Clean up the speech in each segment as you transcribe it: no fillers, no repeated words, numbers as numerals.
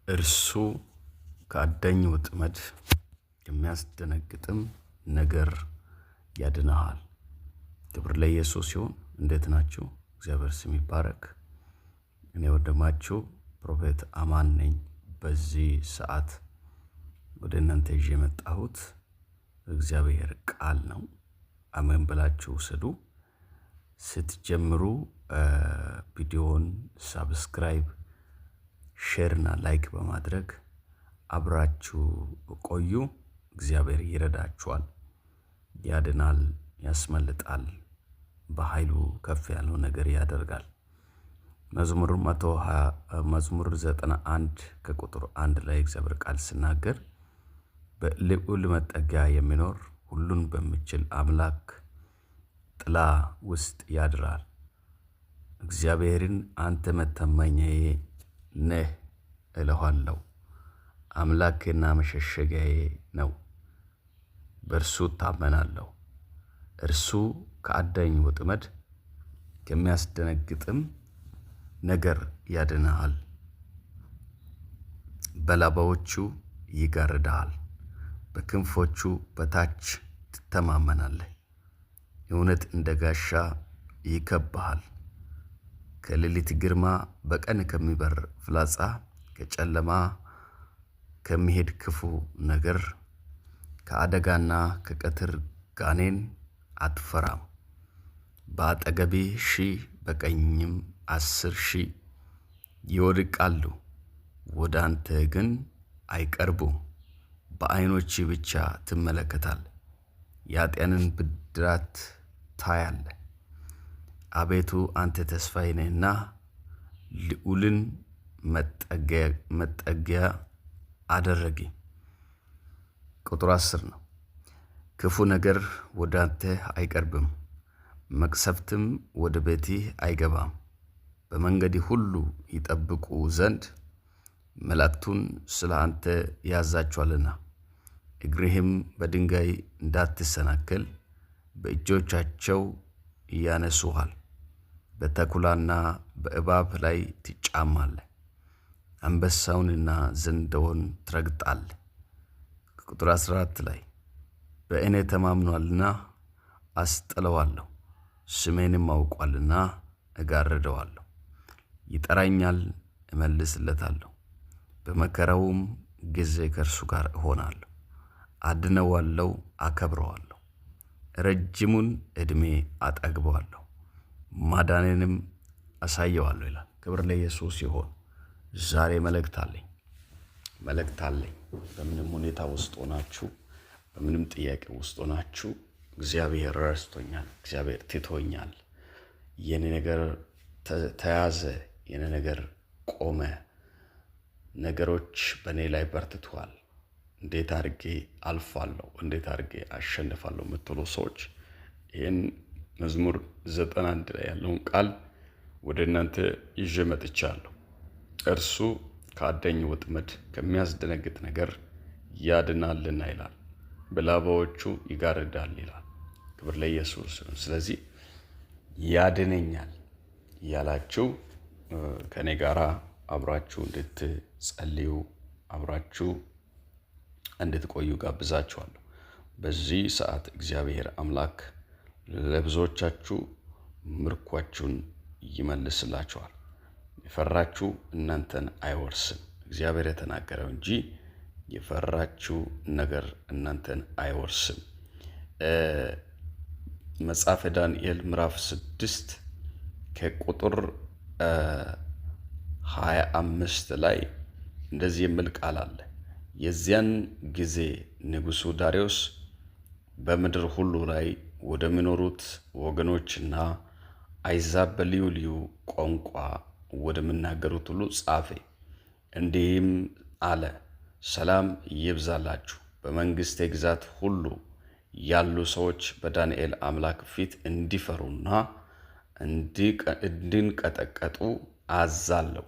እርሱ ከአዳኝ ወጥመድ ከሚያስደነግጥም ነገር ያድንሃል። ክብር ለኢየሱስ ይሁን። እንዴት ናችሁ? እግዚአብሔር ስም ይባረክ። እኔ ወንድማችሁ Prophet አማን ነኝ። በዚህ ሰዓት ወደ እናንተ ይዤ የመጣሁት እግዚአብሔር ቃል ነው። አሜን ብላችሁ ውሰዱ። ስትጀምሩ ቪዲዮውን subscribe፣ share እና like በማድረግ አብራችሁ ቆዩ። እግዚአብሔር ይረዳችኋል፣ ያድናል፣ ያስመልጣል፣ በኃይሉ ከፍ ያለው ነገር ያደርጋል። መዝሙር 91 ከቁጥር 1 ላይ እግዚአብሔር ቃል ሲናገር በልዑል መጠጊያ የሚኖር ሁሉን በሚችል አምላክ ጥላ ውስጥ ያድራል። እግዚአብሔርን አንተ መታመኛዬ ነህ እለዋለሁ። አምላኬና መሸሸጊያዬ ነው፣ በእርሱ እታመናለሁ። እርሱ ከአዳኝ ወጥመድ ከሚያስደነግጥም ነገር ያድንሃል። በላባዎቹ ይጋርድሃል፣ በክንፎቹ በታች ትተማመናለህ። እውነት እንደ ጋሻ ይከብሃል። ከሌሊት ግርማ፣ በቀን ከሚበር ፍላጻ፣ ከጨለማ ከሚሄድ ክፉ ነገር፣ ከአደጋና ከቀትር ጋኔን አትፈራም። በአጠገብህ 1000 በቀኝም 10,000 ይወድቃሉ፣ ወደ አንተ ግን አይቀርቡም። በዓይኖችህ ብቻ ትመለከታለህ፣ የኃጥአንን ብድራት ታያለህ። አቤቱ አንተ ተስፋዬ ነህና ልዑልን መጠጊያ አደረገኝ። ቁጥር 10 ነው። ክፉ ነገር ወደ አንተ አይቀርብም፣ መቅሰፍትም ወደ ቤትህ አይገባም። በመንገድህ ሁሉ ይጠብቁ ዘንድ መላእክቱን ስለ አንተ ያዛቸዋልና፣ እግርህም በድንጋይ እንዳትሰናከል በእጆቻቸው ያነሱሃል። በተኩላና በእባብ ላይ ትጫማለህ፣ አንበሳውንና ዘንዶውን ትረግጣለህ። ቁጥር 14 ላይ በእኔ ተማምኗልና አስጥለዋለሁ፣ ስሜንም አውቋልና እጋርደዋለሁ። ይጠራኛል፣ እመልስለታለሁ፣ በመከራውም ጊዜ ከእርሱ ጋር እሆናለሁ፣ አድነዋለሁ፣ አከብረዋለሁ፣ ረጅሙን ዕድሜ አጠግበዋለሁ፣ ማዳኔንም አሳየዋለሁ ይላል። ክብር ለኢየሱስ ይሁን። ዛሬ መልእክት አለኝ፣ መልእክት አለኝ። በምንም ሁኔታ ውስጥ ሆናችሁ፣ በምንም ጥያቄ ውስጥ ሆናችሁ እግዚአብሔር ረስቶኛል፣ እግዚአብሔር ትቶኛል፣ የኔ ነገር ተያዘ፣ የኔ ነገር ቆመ፣ ነገሮች በእኔ ላይ በርትተዋል፣ እንዴት አድርጌ አልፋለሁ፣ እንዴት አድርጌ አሸንፋለሁ የምትሉ ሰዎች ይህን መዝሙር 91 ላይ ያለውን ቃል ወደ እናንተ ይዤ መጥቻለሁ። እርሱ ከአዳኝ ወጥመድ ከሚያስደነግጥ ነገር ያድናልና ይላል፣ በላባዎቹ ይጋርዳል ይላል። ክብር ለኢየሱስ። ስለዚህ ያድነኛል ያላችሁ ከእኔ ጋራ አብራችሁ እንድትጸልዩ፣ አብራችሁ እንድትቆዩ ጋብዛችኋለሁ። በዚህ ሰዓት እግዚአብሔር አምላክ ለብዙዎቻችሁ ምርኳችሁን ይመልስላችኋል። የፈራችሁ እናንተን አይወርስም። እግዚአብሔር የተናገረው እንጂ የፈራችሁ ነገር እናንተን አይወርስም። መጽሐፈ ዳንኤል ምዕራፍ 6 ከቁጥር 25 ላይ እንደዚህ የሚል ቃል አለ። የዚያን ጊዜ ንጉሡ ዳርዮስ በምድር ሁሉ ላይ ወደሚኖሩት ወገኖችና አሕዛብ በልዩ ልዩ ቋንቋ ወደሚናገሩት ሁሉ ጻፈ፣ እንዲህም አለ፦ ሰላም ይብዛላችሁ። በመንግሥቴ ግዛት ሁሉ ያሉ ሰዎች በዳንኤል አምላክ ፊት እንዲፈሩና እንዲንቀጠቀጡ አዛለሁ።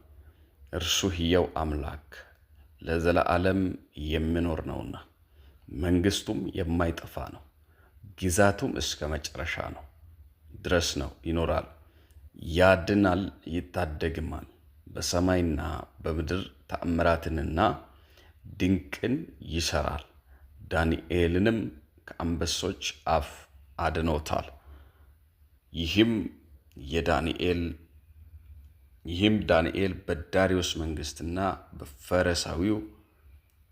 እርሱ ሕያው አምላክ ለዘላለም የሚኖር ነውና፣ መንግሥቱም የማይጠፋ ነው፣ ግዛቱም እስከ መጨረሻ ነው ድረስ ነው ይኖራል። ያድናል ይታደግማል፣ በሰማይና በምድር ተአምራትንና ድንቅን ይሰራል፣ ዳንኤልንም ከአንበሶች አፍ አድኖታል። ይህም የዳንኤል ይህም ዳንኤል በዳርዮስ መንግስትና በፈረሳዊው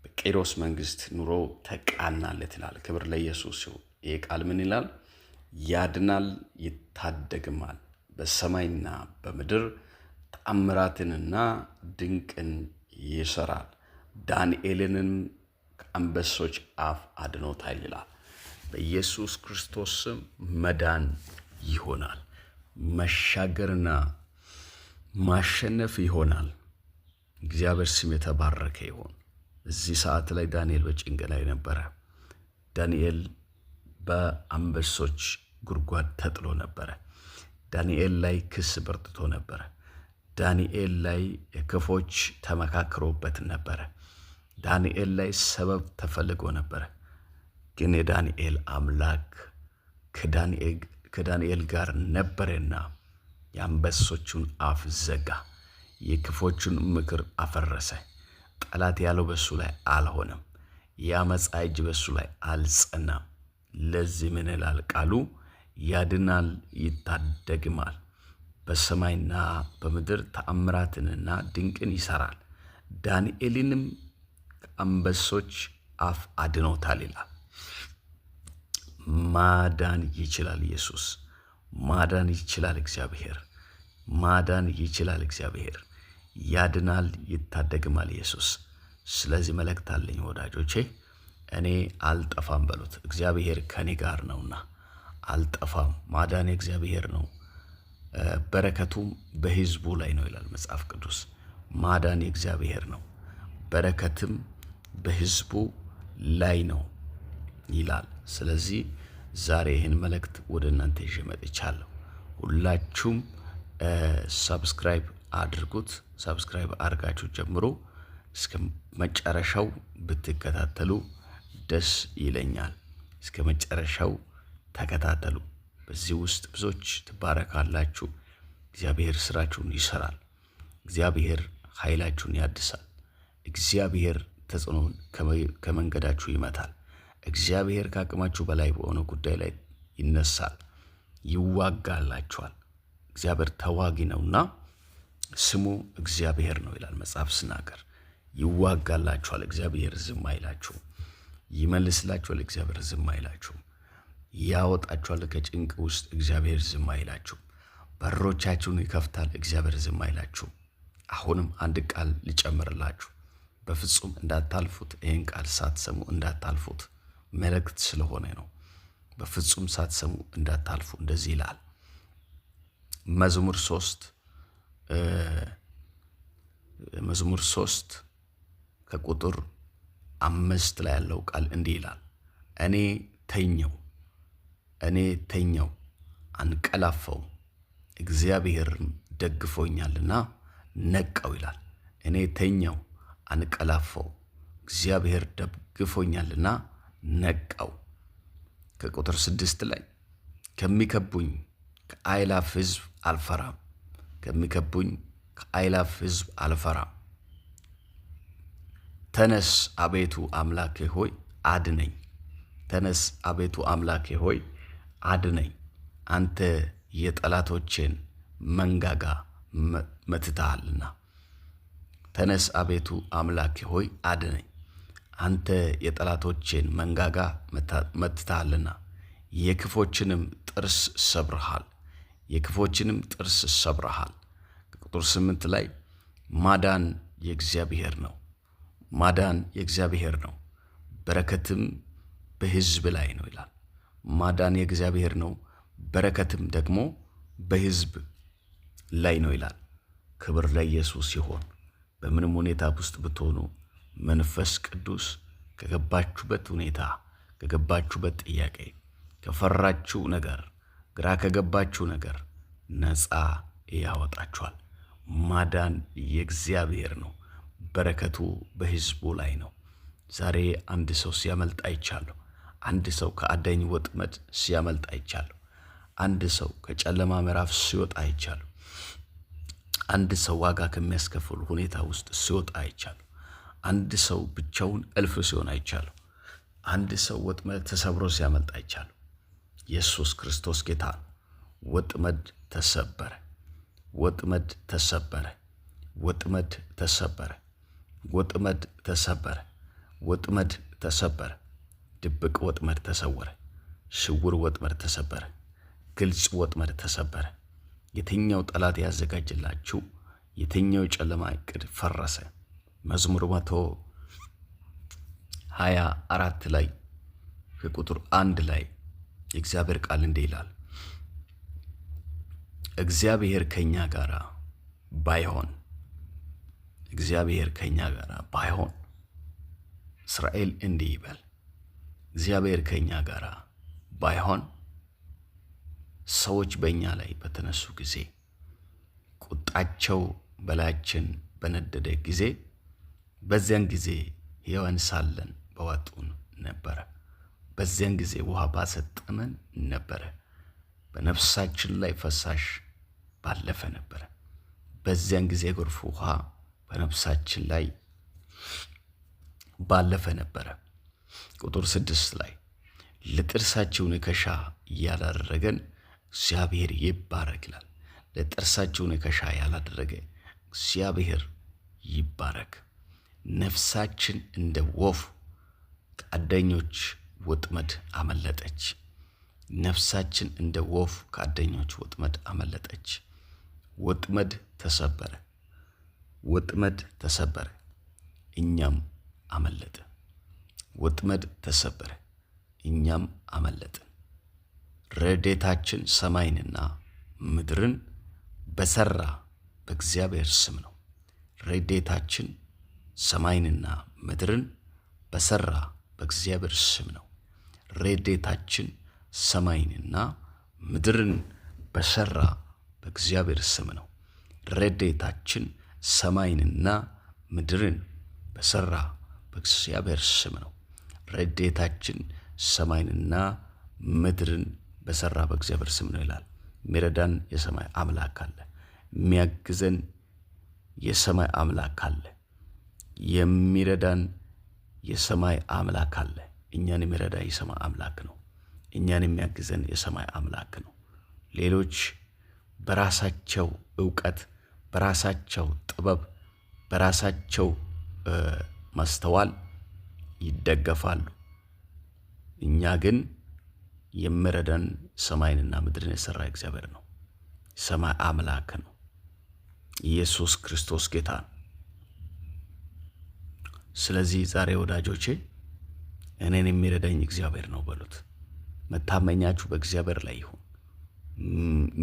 በቄሮስ መንግስት ኑሮ ተቃናለት ይላል። ክብር ለኢየሱስ ይሁን። ይህ ቃል ምን ይላል? ያድናል ይታደግማል፣ በሰማይና በምድር ተአምራትንና ድንቅን ይሰራል፣ ዳንኤልንም ከአንበሶች አፍ አድኖታል ይላል። በኢየሱስ ክርስቶስ ስም መዳን ይሆናል። መሻገርና ማሸነፍ ይሆናል። እግዚአብሔር ስም የተባረከ ይሆን። እዚህ ሰዓት ላይ ዳንኤል በጭንቅ ላይ ነበረ። ዳንኤል በአንበሶች ጉድጓድ ተጥሎ ነበረ። ዳንኤል ላይ ክስ በርትቶ ነበረ። ዳንኤል ላይ ክፎች ተመካክሮበት ነበረ። ዳንኤል ላይ ሰበብ ተፈልጎ ነበረ። ግን የዳንኤል አምላክ ከዳንኤል ጋር ነበረና የአንበሶቹን አፍ ዘጋ፣ የክፎቹን ምክር አፈረሰ። ጠላት ያለው በሱ ላይ አልሆነም። የአመፃ እጅ በሱ ላይ አልጸናም። ለዚህ ምን ይላል ቃሉ? ያድናል ይታደግማል፣ በሰማይና በምድር ተአምራትንና ድንቅን ይሰራል፣ ዳንኤልንም ከአንበሶች አፍ አድኖታል ይላል። ማዳን ይችላል ኢየሱስ። ማዳን ይችላል እግዚአብሔር። ማዳን ይችላል እግዚአብሔር። ያድናል ይታደግማል ኢየሱስ። ስለዚህ መልእክት አለኝ ወዳጆቼ፣ እኔ አልጠፋም በሉት። እግዚአብሔር ከኔ ጋር ነውና አልጠፋም። ማዳን የእግዚአብሔር ነው፣ በረከቱም በሕዝቡ ላይ ነው ይላል መጽሐፍ ቅዱስ። ማዳን የእግዚአብሔር ነው፣ በረከትም በሕዝቡ ላይ ነው ይላል። ስለዚህ ዛሬ ይህን መልእክት ወደ እናንተ ይዤ መጥቻለሁ። ሁላችሁም subscribe አድርጉት። Subscribe አድርጋችሁ ጀምሮ እስከ መጨረሻው ብትከታተሉ ደስ ይለኛል። እስከ መጨረሻው ተከታተሉ። በዚህ ውስጥ ብዙዎች ትባረካላችሁ። እግዚአብሔር ስራችሁን ይሰራል። እግዚአብሔር ኃይላችሁን ያድሳል። እግዚአብሔር ተጽዕኖን ከመንገዳችሁ ይመታል። እግዚአብሔር ከአቅማችሁ በላይ በሆነ ጉዳይ ላይ ይነሳል፣ ይዋጋላችኋል። እግዚአብሔር ተዋጊ ነውና ስሙ እግዚአብሔር ነው ይላል መጽሐፍ ስናገር። ይዋጋላችኋል፣ እግዚአብሔር ዝም አይላችሁም። ይመልስላችኋል፣ እግዚአብሔር ዝም አይላችሁም። ያወጣችኋል ከጭንቅ ውስጥ፣ እግዚአብሔር ዝም አይላችሁም። በሮቻችሁን ይከፍታል፣ እግዚአብሔር ዝም አይላችሁም። አሁንም አንድ ቃል ልጨምርላችሁ፣ በፍጹም እንዳታልፉት። ይህን ቃል ሳትሰሙ እንዳታልፉት፣ መልእክት ስለሆነ ነው። በፍጹም ሳትሰሙ እንዳታልፉ። እንደዚህ ይላል መዝሙር 3፣ መዝሙር 3 ከቁጥር 5 ላይ ያለው ቃል እንዲህ ይላል፣ እኔ ተኛሁ፣ እኔ ተኛሁ አንቀላፋሁም፣ እግዚአብሔርም ደግፎኛልና ነቃሁ ይላል። እኔ ተኛሁ አንቀላፋሁ፣ እግዚአብሔር ደግፎኛልና ነቃሁ። ከቁጥር 6 ላይ ከሚከቡኝ ከአእላፍ ሕዝብ አልፈራም፣ ከሚከቡኝ ከአእላፍ ሕዝብ አልፈራም። ተነስ አቤቱ አምላኬ ሆይ አድነኝ። ተነስ አቤቱ አምላኬ ሆይ አድነኝ። አንተ የጠላቶቼን መንጋጋ መትተሃልና። ተነስ አቤቱ አምላኬ ሆይ አድነኝ። አንተ የጠላቶቼን መንጋጋ መትተሃልና። የክፎችንም ጥርስ ሰብረሃል። የክፎችንም ጥርስ ሰብረሃል። ቁጥር 8 ላይ ማዳን የእግዚአብሔር ነው። ማዳን የእግዚአብሔር ነው፣ በረከትም በሕዝብ ላይ ነው ይላል። ማዳን የእግዚአብሔር ነው፣ በረከትም ደግሞ በሕዝብ ላይ ነው ይላል። ክብር ለኢየሱስ ይሆን። በምንም ሁኔታ ውስጥ ብትሆኑ መንፈስ ቅዱስ ከገባችሁበት ሁኔታ፣ ከገባችሁበት ጥያቄ፣ ከፈራችሁ ነገር፣ ግራ ከገባችሁ ነገር ነፃ ያወጣችኋል። ማዳን የእግዚአብሔር ነው፣ በረከቱ በሕዝቡ ላይ ነው። ዛሬ አንድ ሰው ሲያመልጥ አይቻለሁ። አንድ ሰው ከአዳኝ ወጥመድ ሲያመልጥ አይቻለሁ። አንድ ሰው ከጨለማ ምዕራፍ ሲወጣ አይቻለሁ። አንድ ሰው ዋጋ ከሚያስከፍል ሁኔታ ውስጥ ሲወጣ አይቻለሁ። አንድ ሰው ብቻውን እልፍ ሲሆን አይቻለሁ። አንድ ሰው ወጥመድ ተሰብሮ ሲያመልጥ አይቻለሁ። ኢየሱስ ክርስቶስ ጌታ ነው። ወጥመድ ተሰበረ። ወጥመድ ተሰበረ። ወጥመድ ተሰበረ። ወጥመድ ተሰበረ። ወጥመድ ተሰበረ። ድብቅ ወጥመድ ተሰወረ። ስውር ወጥመድ ተሰበረ። ግልጽ ወጥመድ ተሰበረ። የትኛው ጠላት ያዘጋጅላችሁ የትኛው የጨለማ እቅድ ፈረሰ። መዝሙር 124 ላይ ከቁጥር 1 ላይ የእግዚአብሔር ቃል እንዲህ ይላል፣ እግዚአብሔር ከኛ ጋር ባይሆን፣ እግዚአብሔር ከኛ ጋር ባይሆን፣ እስራኤል እንዲህ ይበል፣ እግዚአብሔር ከኛ ጋር ባይሆን፣ ሰዎች በእኛ ላይ በተነሱ ጊዜ፣ ቁጣቸው በላያችን በነደደ ጊዜ፣ በዚያን ጊዜ ሕያዋን ሳለን በዋጡን ነበረ። በዚያን ጊዜ ውሃ ባሰጠመን ነበረ። በነፍሳችን ላይ ፈሳሽ ባለፈ ነበረ። በዚያን ጊዜ የጎርፍ ውሃ በነፍሳችን ላይ ባለፈ ነበረ። ቁጥር 6 ላይ ለጥርሳቸው ንከሻ ያላደረገን እግዚአብሔር ይባረክ ይላል። ለጥርሳቸው ንከሻ ያላደረገ እግዚአብሔር ይባረክ። ነፍሳችን እንደ ወፍ ከአዳኞች ወጥመድ አመለጠች። ነፍሳችን እንደ ወፍ ከአዳኞች ወጥመድ አመለጠች። ወጥመድ ተሰበረ። ወጥመድ ተሰበረ፣ እኛም አመለጥን። ወጥመድ ተሰበረ፣ እኛም አመለጥን። ረድኤታችን ሰማይንና ምድርን በሠራ በእግዚአብሔር ስም ነው። ረድኤታችን ሰማይንና ምድርን በሠራ በእግዚአብሔር ስም ነው። ረድኤታችን ሰማይንና ምድርን በሠራ በእግዚአብሔር ስም ነው። ረድኤታችን ሰማይንና ምድርን በሠራ በእግዚአብሔር ስም ነው። ረድኤታችን ሰማይንና ምድርን በሠራ በእግዚአብሔር ስም ነው ይላል። የሚረዳን የሰማይ አምላክ አለ። የሚያግዘን የሰማይ አምላክ አለ። የሚረዳን የሰማይ አምላክ አለ። እኛን የሚረዳ የሰማይ አምላክ ነው። እኛን የሚያግዘን የሰማይ አምላክ ነው። ሌሎች በራሳቸው እውቀት፣ በራሳቸው ጥበብ፣ በራሳቸው ማስተዋል ይደገፋሉ። እኛ ግን የሚረዳን ሰማይንና ምድርን የሠራ እግዚአብሔር ነው። ሰማይ አምላክ ነው። ኢየሱስ ክርስቶስ ጌታ ነው። ስለዚህ ዛሬ ወዳጆቼ እኔን የሚረዳኝ እግዚአብሔር ነው በሉት። መታመኛችሁ በእግዚአብሔር ላይ ይሁን።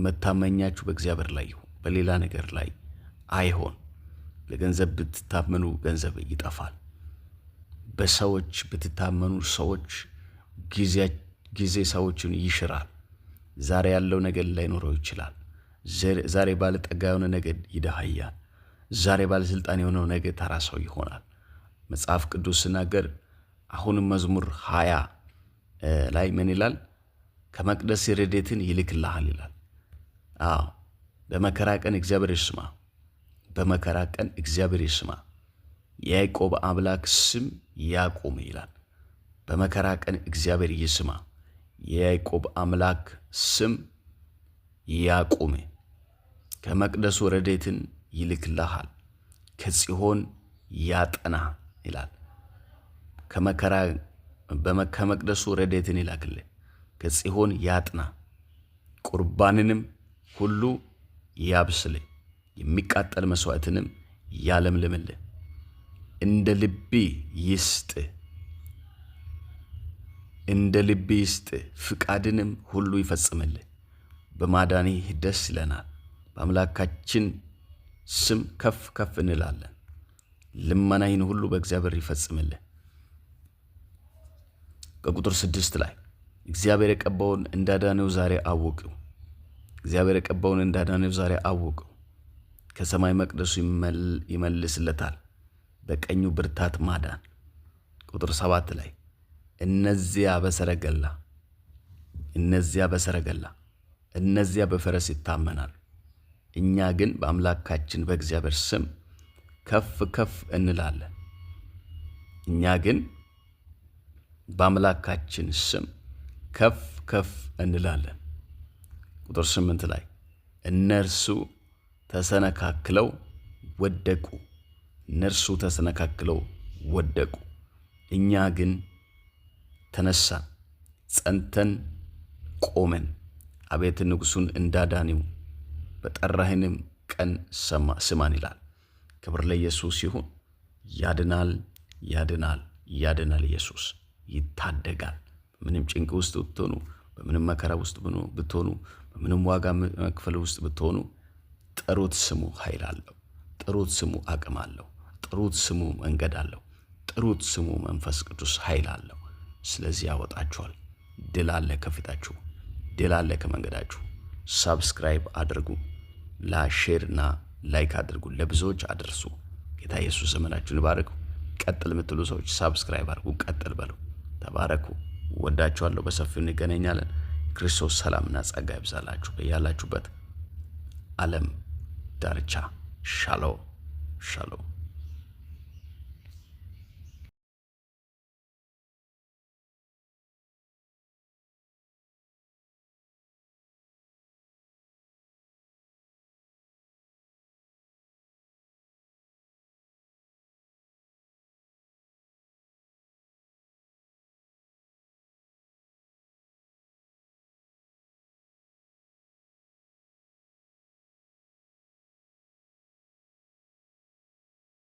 መታመኛችሁ በእግዚአብሔር ላይ ይሁን፣ በሌላ ነገር ላይ አይሆን። ለገንዘብ ብትታመኑ ገንዘብ ይጠፋል። በሰዎች ብትታመኑ ሰዎች ጊዜ ሰዎችን ይሽራል። ዛሬ ያለው ነገር ላይኖረው ይችላል። ዛሬ ባለጠጋ የሆነ ነገር ይደሃያል። ዛሬ ባለስልጣን የሆነው ነገ ተራ ሰው ይሆናል። መጽሐፍ ቅዱስ ሲናገር አሁንም መዝሙር 20 ላይ ምን ይላል? ከመቅደስ ረድኤትን ይልክልሃል ይላል። አዎ፣ በመከራ ቀን እግዚአብሔር ይስማ። በመከራ ቀን እግዚአብሔር ይስማ። የያዕቆብ አምላክ ስም ያቁም ይላል። በመከራ ቀን እግዚአብሔር ይስማ። የያዕቆብ አምላክ ስም ያቁም። ከመቅደሱ ረድኤትን ይልክልሃል፣ ከጽዮን ያጠና ይላል። ከመከራ ከመቅደሱ ረድኤትን ይላክልህ፣ ከጽዮን ያጥና፣ ቁርባንንም ሁሉ ያብስልህ፣ የሚቃጠል መስዋዕትንም ያለምልምልህ፣ እንደ ልብ ይስጥ፣ እንደ ልብ ይስጥ፣ ፍቃድንም ሁሉ ይፈጽምልህ። በማዳንህ ደስ ይለናል፣ በአምላካችን ስም ከፍ ከፍ እንላለን። ልመናህን ሁሉ በእግዚአብሔር ይፈጽምልህ። ከቁጥር 6 ላይ እግዚአብሔር የቀባውን እንዳዳነው ዛሬ አወቅሁ። እግዚአብሔር የቀባውን እንዳዳነው ዛሬ አወቅሁ። ከሰማይ መቅደሱ ይመልስለታል፣ በቀኙ ብርታት ማዳን። ቁጥር 7 ላይ እነዚያ በሰረገላ እነዚያ በሰረገላ እነዚያ በፈረስ ይታመናሉ፣ እኛ ግን በአምላካችን በእግዚአብሔር ስም ከፍ ከፍ እንላለን። እኛ ግን በአምላካችን ስም ከፍ ከፍ እንላለን። ቁጥር 8 ላይ እነርሱ ተሰነካክለው ወደቁ፣ እነርሱ ተሰነካክለው ወደቁ፣ እኛ ግን ተነሳን፣ ጸንተን ቆመን። አቤት ንጉሡን እንዳዳኒው በጠራህንም ቀን ስማን ይላል። ክብር ለኢየሱስ ይሁን። ያድናል፣ ያድናል፣ ያድናል። ኢየሱስ ይታደጋል። በምንም ጭንቅ ውስጥ ብትሆኑ፣ በምንም መከራ ውስጥ ብትሆኑ፣ በምንም ዋጋ መክፈል ውስጥ ብትሆኑ ጥሩት፣ ስሙ ኃይል አለው። ጥሩት፣ ስሙ አቅም አለው። ጥሩት፣ ስሙ መንገድ አለው። ጥሩት፣ ስሙ መንፈስ ቅዱስ ኃይል አለው። ስለዚህ ያወጣችኋል። ድል አለ ከፊታችሁ፣ ድል አለ ከመንገዳችሁ። Subscribe አድርጉ፣ share እና like አድርጉ፣ ለብዙዎች አድርሱ። ጌታ ኢየሱስ ዘመናችሁን ይባርክ። ቀጥል የምትሉ ሰዎች subscribe አድርጉ፣ ቀጥል በሉ። ተባረኩ። ወዳችኋለሁ። በሰፊው እንገናኛለን። ክርስቶስ ሰላምና ጸጋ ይብዛላችሁ በያላችሁበት ዓለም ዳርቻ። ሻሎም ሻሎም።